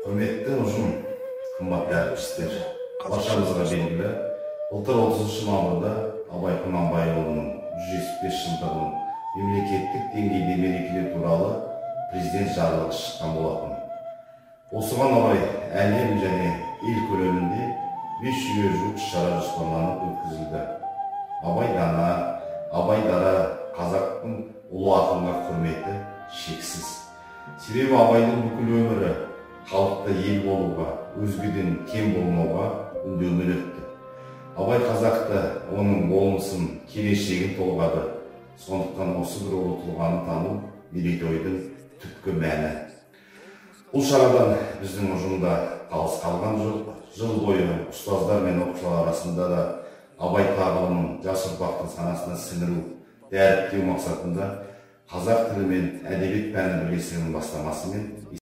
Құрметті ұжым, қымбатты әріптестер, баршамызға белгілі, былтыр 30 мамырда Абай Құнанбайұлының 175 жылдығын мемлекеттік деңгейде мерекелеу туралы президент жарлығы шыққан болатын. Осыған орай әлем және ел көлемінде 500-ге жуық шара жоспарланып өткізілді. Абай дана, Абай дара, қазақтың ұлы ақынға құрметі шексіз. Себебі Абайдың бүкіл өмірі халықты ел болуға, өзгеден кем болмауға үндеумен өтті. Абай қазақты, оның болмысын, келешегін толғады. Сондықтан осы бір ұлы тұлғаны тану мерейтойдың түпкі мәні. Бұл шарадан біздің ұжымда қалыс қалған жоқ. Жыл бойы ұстаздар мен оқушылар арасында да Абай тағылымын жас ұрпақтың санасына сіңіру, дәріптеу мақсатында қазақ тілі мен әдебиет пәні бірлестігінің бастамасымен